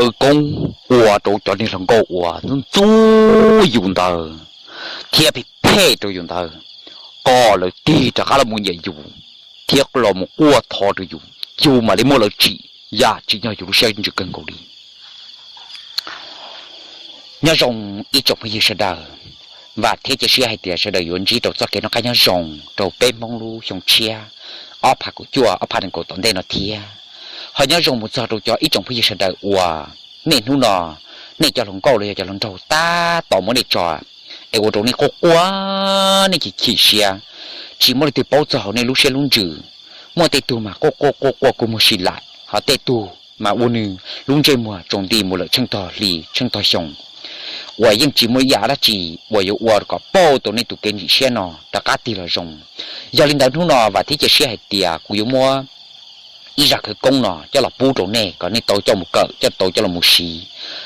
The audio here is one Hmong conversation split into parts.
khawv koob ua rau cov niag hluas nkauj uas ntxub ntxub yus ntawd thiab phem phem rau yus ntawd, kom lawv tig rov qab los mus nyiam yus thiab los mus quaj thov rau yus, yus mam li muab lawv tsim, yam tsim nyog yus lub siab ntsws kawg nkaus li. Nyob zoo ib tsoom phooj ywg sawv daws, vam thiab cia siab hais tias sawv daws yuav ntsib rau txoj kev noj qab nyob zoo rau peb Hmoob lub xyoo tshiab ob phav kaum cuaj ob phav nees nkaum tom ntej no thiab. Ho nyob zoo mus txog rau cov ib tsoom phooj ywg sawv daws uas nej hnub no nej cov hluas nkauj los yog cov hluas nraug tab tom muab nej tso es ua rau nej quaj quaj, nej chim chim siab, tsis muaj leej twg paub txog hauv nej lub siab lub ntsws. Muaj tej tug mas quaj quaj quaj quaj kua muag si laim, ho tej tug mas ua nws lub ntsej muag tsaus nti mus lawm tsheej tog hli tsheej tog xyoo, uas yeej tsis muaj ib yam dab tsi uas yuav ua kom pauj tau nej tus kev ntsim siab no rov qab tig los zoo. Yog li ntawd hnub no vam thiab cia siab hais tias kuv yuav muab ib zaj khawv koob no coj los pub rau nej kom nej tau coj mus kawm, coj tau coj los mus siv,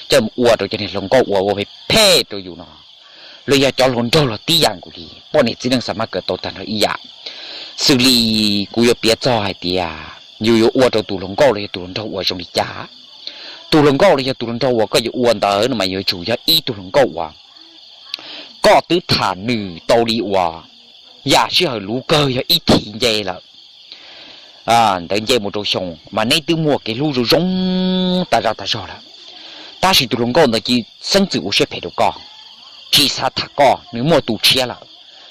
coj los ua rau cov niag hluas nkauj uas ua phem phem rau yus no, los yog cov hluas nraug los tib yam nkaus li, poj niam txiv neej xav mas kawm tau tag nrho ib yam. Xws li kuv yuav piav txog hais tias yus yuav ua rau tus hluas nkauj los yog tus hluas nraug uas zoo li cas. Tus hluas nkauj los yog tus hluas nraug uas koj yuav ua ntawd no mas yuav tsum yog ib tug hluas nkauj uas koj twb tham nws tau li uas yam sij hawm luv kawg yog ib thim nce lawm. Ntawd nce mus rau xyoo mas neb twb muaj kev hlub zoo zoo tas zaj tas zog lawm, tab sis tus hluas nkauj ntawd cia li xeeb txwm ua siab phem rau koj, tsis xav tham koj, nws muaj tus tshiab lawm.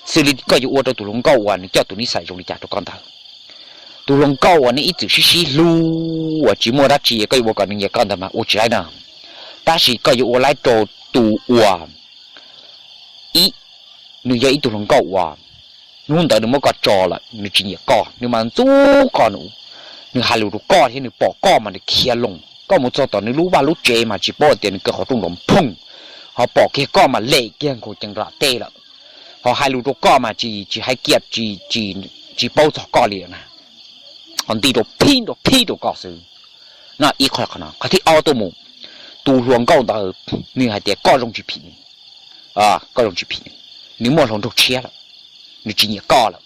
Xws li koj yuav ua rau tus hluas nkauj uas nws coj tus nij xais zoo li cas rau koj ntawd. Tus hluas nkauj uas nws ib txwm sib sib hlub uas tsis muaj dab tsi koj yuav ua kom nws nyiam koj ntawd mas ua tsis laib no, tab sis koj yuav ua laib rau tus uas ib, nws yog ib tug hluas nkauj uas hnub ntawd nws muab koj tso lawm nws tsis nyiam koj, nws mas ntxub koj, nws hais lus rau koj thiab nws pom koj mas nws khiav loo, koj mus txog tom nws lub vaj lub tsev mas tsis paub tias nws kaw qhov rooj nrov phooj, ho pom kiag koj mas lem kiag nkaus cees nram tej lawm, ho hais lus rau koj mas tsis, tsis hais kiag, tsis paub txog koj li na, ho nti rau phib rau phib rau koj xwb. No ib qho, qhov no. Qhov thib ob tuaj mus, tus hluas nkauj ntawd nws hais tias koj zoo tsis phim nws, koj zoo tsis phim nws, nws muaj hluas nraug tshiab lawm, nws tsis nyiam koj lawm.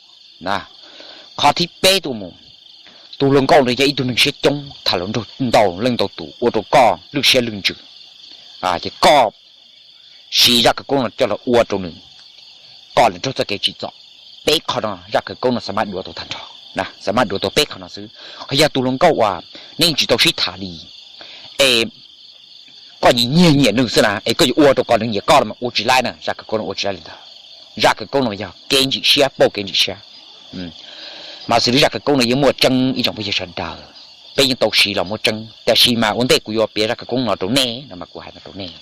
Qhov thib peb tuaj mus, tus hluas nkauj ntawd yog ib tug neeg siab coob, tham hluas nraug ntau leej ntau tus ua rau koj lwj siab lwj ntsws, ces koj siv zaj khawv koob no coj los ua rau nws, koj lawv raug txoj kev tsim txom. Peb qho no zaj khawv koob no xav maj dua tau tag nrho, xav maj dua tau peb qho no xwb. Qhov yog tus hluas nkauj uas nej tsis tau sib tham li, es koj nyiam nyiam nws xwb na, es koj yuav ua rau kom nws nyiam koj los mas ua tsis laib na, zaj khawv koob no ua tsis laib li ntawd. Zaj khawv koob no yog kev ntsim siab, pauj kev ntsim siab. Mas xws li zaj khawv koob no yeej muaj tseeb ib tsoom phooj ywg sawv daws, peb yeej tau siv los muaj tseeb, tiam sis mas ua ntej kuv yuav piav zaj khawv koob no rau nej no mas kuv hais no rau nej.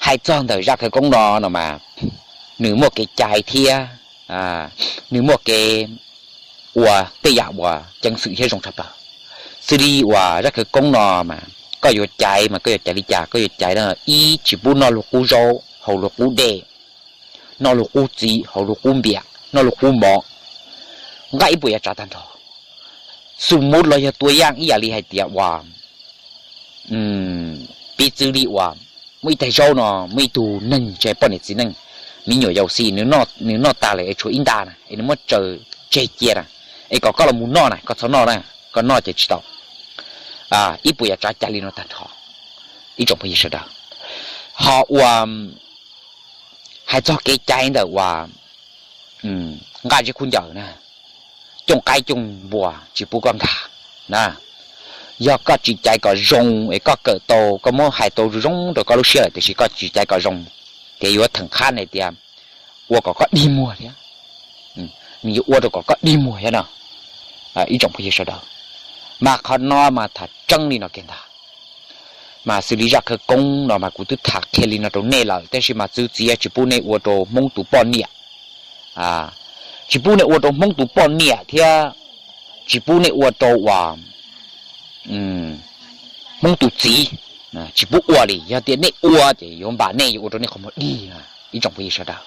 Hais txog ntawm zaj khawv koob no no mas nws muaj kev cai thiab nws muaj kev ua tej yam uas ceev xwm thiab zoo tshaj plaws. Xws li uas zaj khawv koob no mas koj yuav caiv mas koj yuav caiv li cas? Koj yuav caiv no, ib, tsis pub noj luag qub zaub haus luag qub dej, noj luag qub txiv haus luag qub npias noj luag qub mov, nqaij ib puas yav tsav tag nrho. Xus mus los yog tua yaj ib yam li hais tias uas piv txwv li uas muaj ib tais zaub no, muaj ib tug neeg tsis hais poj niam txiv neej, me nyuam yaus xis, nws noj tag lawm es tshuav ib nta na es nws muab tsaws tseg cia na, es kom koj los mus noj na, koj txhob noj na, koj noj ces tsis tau. Ib puas yav tsav caiv li no tag nrho ib tsoom phooj ywg sawv daws. Ho ua hais txog kev caiv ntawm uas nqaj zeb khub ncaws na, cooj qaib cooj npua tsis pub koj nkag na. Yog koj tsis caiv kom zoo es koj kawm tau, koj muab hais tau zoo zoo rau koj lub siab lawm tiam sis koj tsis caiv kom zoo, ces yuav theem qhab hais tias ua kom koj dig muag thiab, nws yuav ua rau kom koj dig muag thiab no ib tsoom phooj ywg sawv daws. Mas qhov no mas tham tseeb li no kiag ntag. Mas xws li zaj khawv koob no mas kuv twb tham qhia li no rau nej lawm, tab sis mas txwv txiav tsis pub nej ua rau Hmoob tus poj niam, tsis pub nej ua rau Hmoob tus poj niam thiab tsis pub nej ua rau uas Hmoob tus txiv, tsis pub ua li. Yog tias nej ua ces yuav npam nej, yuav ua rau nej qhov muag dig ib tsoom phooj ywg sawv daws.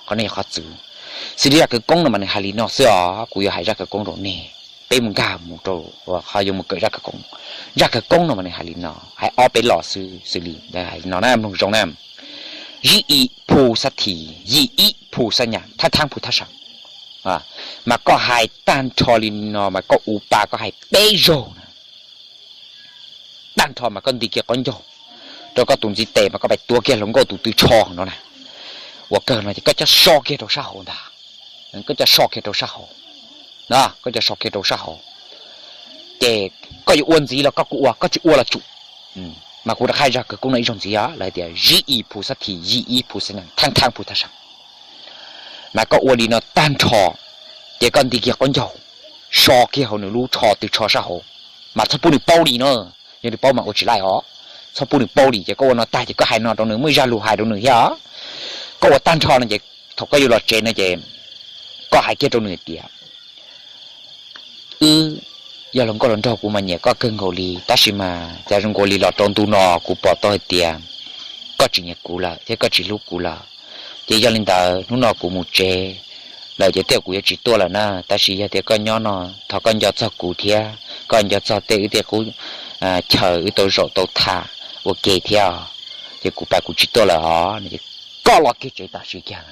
Qhov no yog qhov txwv. Xws li zaj khawv koob no mas nws hais li no xwb os, kuv yuav hais zaj khawv koob rau nej, peb mus nkag mus rau qhov yuav mus kawm zaj khawv koob. Zaj khawv koob no mas nws hais li no, hais ob peb los xwb, xws li hais li no na, mloog zoo na. Yim ib phu xab thim, yim ib phu xab nyas, thab thaab phu thab sam. Mas koj hais tag nrho li no mas koj u pa koj hais peb zaug na, tag nrho mas koj nti kiag qaub ncaug rau koj tus ntxiv tes mas koj pais tuav kiag hluas nkauj tus tw tsho no na. Ua kawg no ces koj coj so kiag rau sab hauv ntag, koj coj so kiag rau sab hauv na, koj coj so kiag rau sab hauv. Ces koj yuav ua ntxiv los koj kuj ua, koj tsis ua los tsum. Mas kuv rov qab zaj khawv koob no ib zaug ntxiv os, lawv tias zib ib phu xab thim, yim ib phu xab nyeem, thab thab phu thab sam. Mas koj ua li no tag nrho, ces koj nti kiag qaub ncaug, so kiag hauv nws lub tsho tw tsho sab hauv, mas txhob pub nws paub li no. Yog nws paub mas ua tsis laij os. Txhob pub nws paub li, ces koj ua no tag ces koj hais no rau nws, muaj ib zaj lus hais rau nws thiab os. Koj ua tag nrho no ces thaum koj yuav los tsev no ces koj hais kiag rau nws tias, wb yog hluas nkauj hluas nraug kuv mas nyiam koj kawg nkaus li, tab sis mas cas zoo nkaus li los rau ntu no kuv pom tau hais tias koj tsis nyiam kuv lawm thiab koj tsis hlub kuv lawm. Ces yog li ntawd hnub no kuv mus tsev lawm ces tej zaum kuv yuav tsis tuaj lawm na, tab sis yog tias koj nyob no, thov koj nco txog kuv thiab koj nco txog tej wb tej qub chaw wb tau zaum tau tham ua ke thiab. Ces kuv pais kuv tsis tuaj lawm os. Koj los kiag tsev tam sim kiag,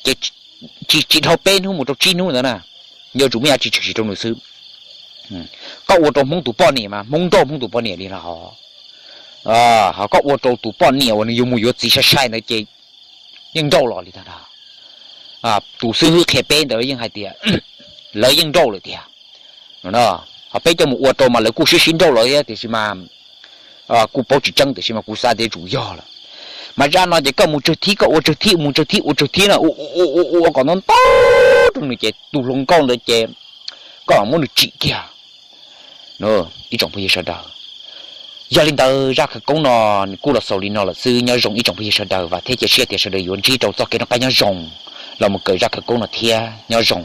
ces tsis tsis dhau peb hnub mus rau tsib hnub ntawd na, yuav tsum muaj yam tsis tshwm sim rau nws xwb. Koj ua rau Hmoob tus poj niam mas Hmoob nrauj Hmoob tus poj niam li no. Ho koj ua rau tus poj niam uas nws yuav mus yuav txiv sai sai ntawd ces yeej nrauj los li ntag. Tus xib hwb qhia peb ntawd yeej hais tias lawv yeej nrauj lawm tiag. Ho peb coj mus ua rau mas lawv kuj sib sib nrauj los thiab, tiam sis mas kuj paub tsis tseeb, tiam sis mas kuv xav tias tsum yog lawm. Mas zaj no ces koj mus tsawg thib, koj ua tsawg thib, mus tsawg thib, ua tsawg thib no, ua ua ua ua kom ntau ntau rau nws ces tus hluas nkauj ntawd ces koj muab nws tsim kiag. Ib tsoom phooj ywg sawv daws, yog li ntawd zaj khawv koob no nws kuj los xaus li no lawm xwb. Nyob zoo ib tsoom phooj ywg sawv daws, vam thiab cia siab tias sawv daws yuav ntsib rau txoj kev noj qab nyob zoo los mus kawm zaj khawv koob no thiab. Nyob zoo.